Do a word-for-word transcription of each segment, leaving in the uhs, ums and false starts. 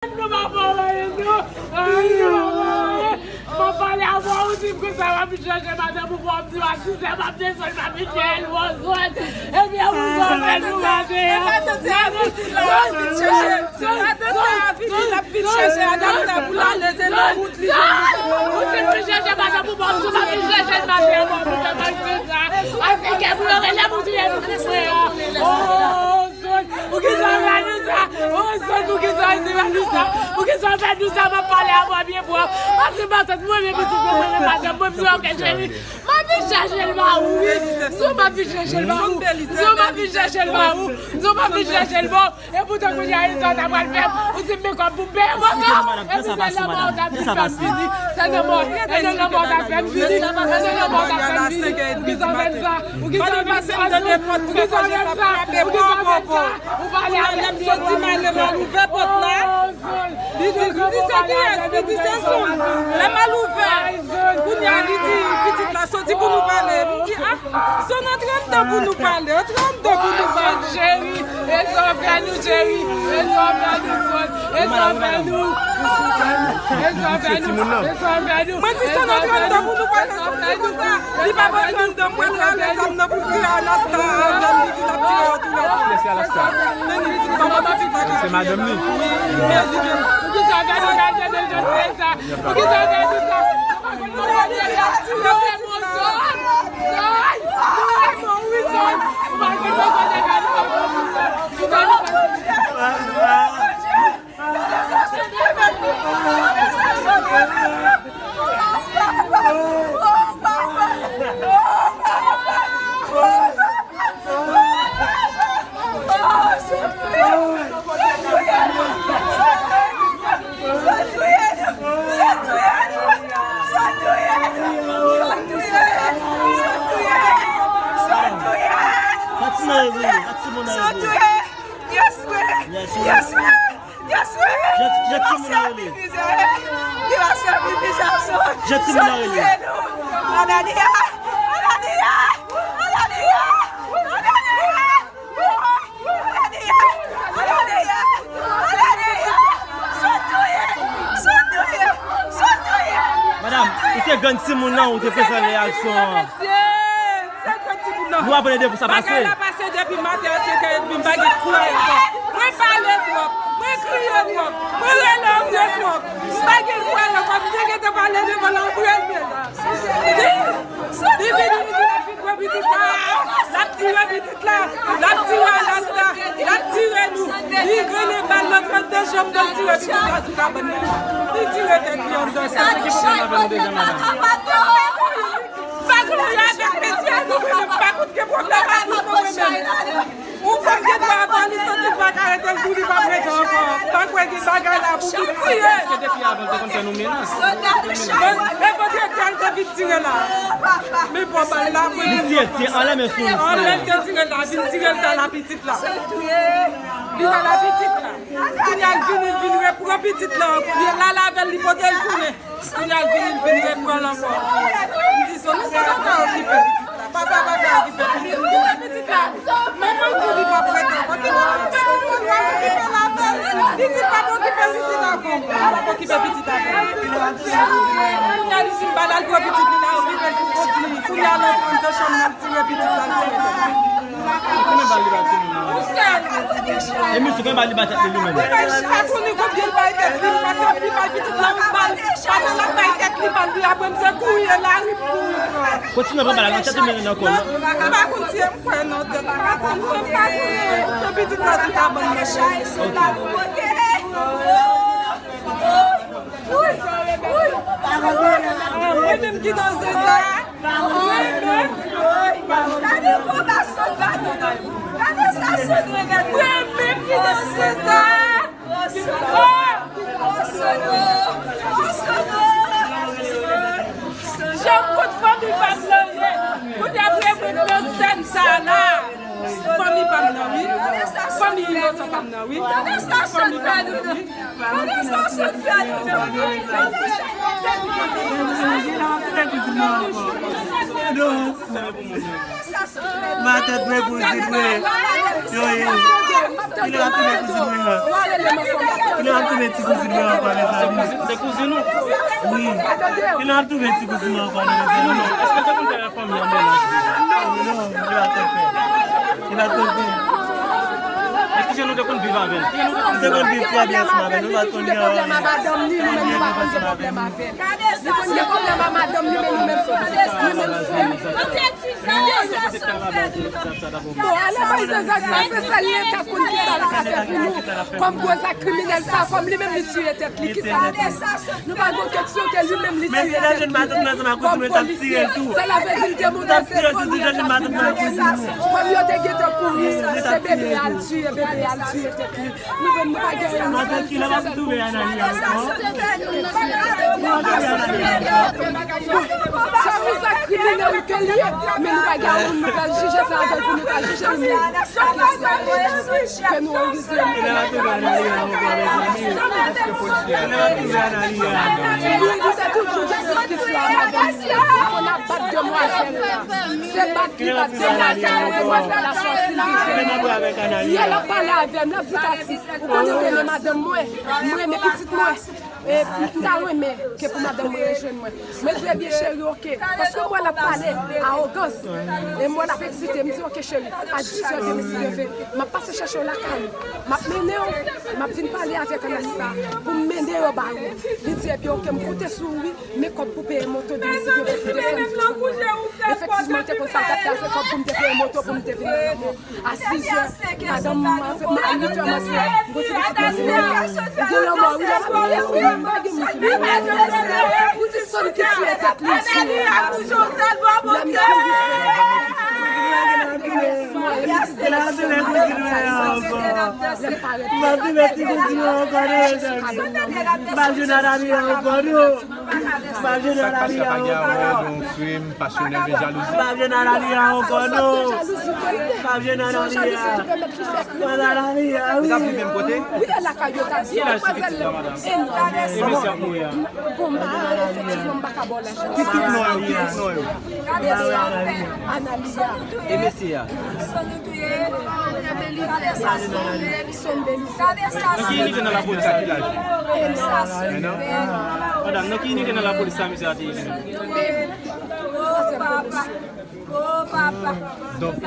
Nou pa fè anyen, non. Ay, nou pa fè anyen. M ap pale avè w, ou di m konsa, w ap vin chèche madanm ou pou w ap di w a sis è, m ap desann, m ap vin chèche l pou w zòn. Ebyen, ou zòn, nou maten an. Madan sa a vini, l ap vin chèche madanm sa pou l ale, se nan wout li. Ou di m vin chèche madanm ou, m ap di w, m ap vin chèche l maten an, m ap vin fè m ak sis è. Ase kè pou yo rele m, ou di, e, nou se frè an. Oh, Zòn, poukisa w fè nou sa? Oh, Zòn, poukisa w fè nou sa? Poukisa w fè nou sa? M ap pale avè w byen pwòp. Pase matant mwen, men pitit mwen, mwen, men madanm mwen, m di, ok, cheri. M ap vin chèche l ba ou, wi. Zòn, m ap vin chèche l ba ou. Zòn, m ap vin chèche l ba ou. Zòn, m ap vin chèche l ba ou. E poutan kounye a, sa w ta pral fè m. Ou di m men kòb pou m peye moto. E pi se lanmò w ta vin fè m vini. Se lanmò, e nan lanmò w ta fè m vini. E nan lanmò w ta fè m vini. Poukisa w fè m sa? Ou gen sa fè m sa, ou gen sa fè m sa, ou gen sa fè m sa. Ou pale avèk m, lè m soti m ale m al ouvè pòt la. Li di, m di, se kiyès? Li di, se Zòn. Lè m al ouvè, kounye a, li di, pitit la, soti pou nou pale. M di, a, Zòn, antre anndan pou nou pale. Antre anndan pou nou pale. Cheri, e sa w fè nou, cheri. E sa w fè nou, Zòn. E sa w fè nou. E sa w fè nou. E sa w fè nou. Mwen di, Zòn, antre anndan pou nou pale, soti konsa. Li pa vle antre anndan, mwen rale zam nan pou tire Anasta avè m, li di l ap tire yo tou lè de. Kiyès se Anasta? Se madanm li. Poukisa w fè nou gade de jan sa? Poukisa w fè nou sa? Fatima, Fatima, Yes, we. Yes, we. Yes, we. Jan, jan timoun nan rele. Jan timoun nan rele. Anania! Anania! Anania! Anania! Madanm, ou se grann timoun nan, ou te fè sa reyaksyon an. Se grann timoun nan. Nou ap rele depi sa pase. Bagay la pase depi maten an, se kè edmi, m pa gen kouraj ankò. Mwen pale twòp, mwen kriye twòp, mwen rele anmwe twòp. M pa gen kouraj ankò, m te gentan pale devan l anmwe la. Li, li vini, li di l ap vin pran pitit la. L ap tire pitit la. L ap tire Anasta. L ap tire nou. Li rele bal nan trannde janm nan, l tire pitit la sou kabann nan. Li tire tèt li anndan. Èske gen pwoblèm avè nou deja, madanm? Pa gen anyen avèk mesye a, nou menm pa konn gen pwoblèm avèk nou, nou menm. Yon fanm gen dwa avan li santi l pa ka rete, l di w li p ap rete ankò. Pa kwè gen bagay la pou vin tire. Èske depi avan l te konn fè nou menas? Bon, e vandredi a l te vin tire la. Men bon, bal la, li tire, tire anlè men sou nou. Anlè l te tire la, vin tire l ta la pitit la. Li ta la pitit la. Kounye a l vini, l vin repran pitit la ankò. Li la avè l, li pote l tounen. Kounye a l vin, l vin repran l ankò. M di, Zòn, nou pa ka okipe pitit la. Papa pa ka okipe pitit la. Okipe pitit la. Manman l di li p ap rete ankò. Ki manman l? Manman l okipe l avè l. Li di l p ap okipe pitit avè m. Li p ap okipe pitit avè m. Kounye a li di m pa t al pran pitit li la, okipe l pou kont li. Kounye a l antre anndan chanm nan, l tire pitit la, l tire tèt li. Konbyen bal li bay timoun nan? Yon sèl. E misye konbyen bal li bay tèt li, li menm? Li bay, m pa konnen konbyen l bay tèt li, m pa sav li bay pitit la yon bal. Pandan l ap bay tèt li bal, li apre m se kouri e lari m kouri pran. Kontinye pran bal la nan tèt li, men nan kò l. M pa konn si e m kwè nan tèt, m pa konnen, m pa konnen. Pitit la sou kabann nan. Mwen menm ki nan zeza. Gade kòman Sandra nan. Gade sa Sandra gade. Mwen menm ki nan zeza. Oh, Sandra. Oh, Sandra. Jan m konn fanmi pa m nan ye. Kounye a pou mwen nan sèn sa la. Fanmi pa m nan, wi. Fanmi pa Gade sa sot fè nou nan. Gade sa sot fè nou nan. Gade sa sot fè nou nan. Gade sa sot fè nou nan. Matèt dwe, kouzin dwe. Yo, yo. Kilè w ap touve kouzin mwen an? Kilè w ap touve ti kouzin mwen an ankò, mezanmi? Se kouzin ou? Wi. Kilè w ap touve ti kouzin mwen an ankò, mezanmi? Èske w te konn fè fanmi an menaj deja? Non, non, li pa t konn fè. Li pa t konn fè. E kijan nou te konn viv avè l? Kijan nou te konn viv? Nou te konn viv trè byen ansanm avè l. Nou pa t konn gen anyen. Nou pa t konn gen pwoblèm ansanm avè l. Li konn gen pwoblèm a madanm li, men nou menm fanmi. Nou menm fanmi. Bon, alò, pa gen zak sa, se sèl Leta konn ki sa l ka fè pou nou. Kòm gwo zak kriminèl sa, kòm li menm li tiye tèt li, ki sa l fè? Nou pa gen kesyon ke li menm li tiye tèt li. Kòm polisye, sa la vle di l te monte se fanmi an k ap vin tiye. Kòm yo te gentan kouri, se bebe a l tiye, bebe a l tiye tèt li. Nou menm nou pa gen anyen. Madanm, kilè w ap touve Anali ankò? Se yon zak kriminèl ke l ye, men nou pa gen moun nou pral jije sa avè l pou nou ta jije l menm. Ke nou anvize l. Kilè w ap touve Anali ankò, mezanmi? Kilè w ap touve Anali ankò? Li, li te toujou gen diskisyon a madanm li. Li konn ap bat demwazèl la. Se bat li bat demwazèl la, demwazèl la sòti li vin. Yè l ap pale avè m, l ap di, Tati, ou konnen m renmen madanm mwen, m renmen pitit mwen. E m ta renmen ke pou madanm mwen rejwenn mwen. Mwen di, ebyen cheri, oke. Paske m wè l ap pale awogans. E m wè l ap eksite. M di, oke cheri, a dis è demen si Dye vle, m ap pase chèche w lakay ou. M ap mennen w, m ap vin pale avèk Anasita pou m mennen yo ba ou. Li di, ebyen oke, m konte sou ou wi, men kòb pou peye moto demen si Dye vle pou desann vin jwenn mwen. Efektivman, m te konn sa l t ap fè, se kòb pou m te peye moto pou m te vin nan lanmò. A sizè, madanm mwen, a uitè maten, m gwo ti pitit mwen di, manman, ou gen lanmò wi, lè m ap di èske m pa gen moun ki mouri. Ou di sòm ki tiye tèt li, tiye. Lè m kouri frè. Lè m parèt. M ap touve ti kouzin mwen ankò, non, mezanmi. M pa jwenn Anali ankò, non. M pa jwenn Anali ankò, non. Pasyonèl de jalouzi. M pa jwenn Anali a ankò, non. M pa jwenn Anali a. Mwen Anali a, wi. Ou ta viv menm kote? Wi, e lakay yo ta di. Ki laj ti pitit la, madanm? E mesye ap mouri a? Bon, m pa, efektivman, m pa ka ba w laj. Ki tout non yo, ki tout non yo? Bebe a, Anali a. E mesye a? Nan ki inite nan lapolis sa? Ki laj? Madanm, nan ki inite nan lapolis sa misye a te ye? Donk,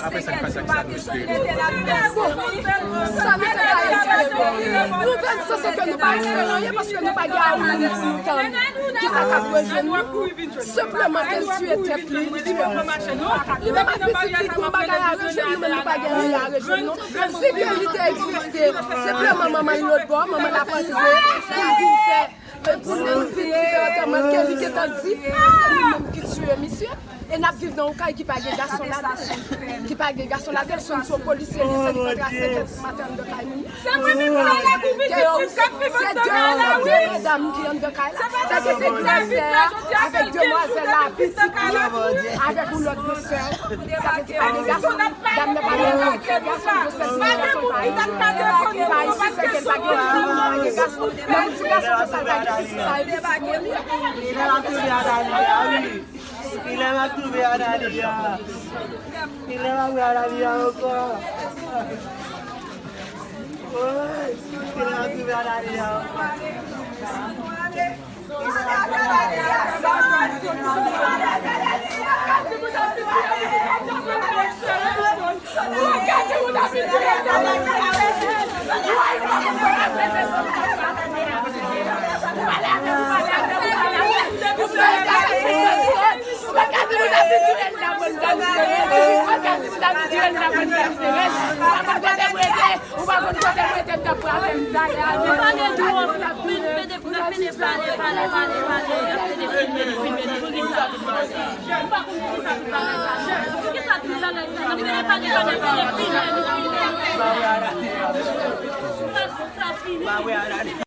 apre sa k pase ak sa, mesye? Sa nou te ka espere. Nou vin sanse ke nou pa espere anyen paske nou pa gen amoun pou nou tann. Kisa k ap rejwenn nou? Senpleman ke l tiye tèt li, li tiye pitit li. Li menm ak pitit li, gon bagay a rejwenn nou, men nou pa gen anyen a rejwenn nou. Si ke li te egziste, senpleman manman l lòtbò, manman l ap antre pou l vin fè, pou l vin fè antèman ke li gentan di, se li menm ki tiye misye. E n ap viv nan yon kay ki pa gen gason ladan l. Ki pa gen gason ladan l, se yon polisye li ye, se li k antre a sèt è di maten anndan kay moun. Se mwen menm sa la pou pitit mwen k ap viv anndan kay la, wi. Se de, se de medam ki anndan kay la. Sa vle di se granmèsè a avèk demwazèl la, pitit li, avèk yon lòt bèlsè. Sa vle di pa gen gason. Dam nan pa gen gason, gason, gason, pa isi. Pa isi, se ke l pa gen fi, pa gen gason. Lè ou di gason konsa, l pa gen pitit, sa e pitit mwen li ye. Kilè m ap touve Anali a, wi. Kilè m ap touve Anali a? Kilè m ap wè Anali a ankò? Woy, kilè m ap touve Anali a ankò? Ou pa konn kote m rete, m t ap pral fè m talè avè w. Ou pa gen dwa, men, men, men, pale, pale, pale, pale, pale, epi de filme, filme, filme, poukisa? Ou pa konn poukisa tout bagay sa. Poukisa tout bagay sa? Nan pale, pale, pale, filme, filme, filme. Sa, sa fini.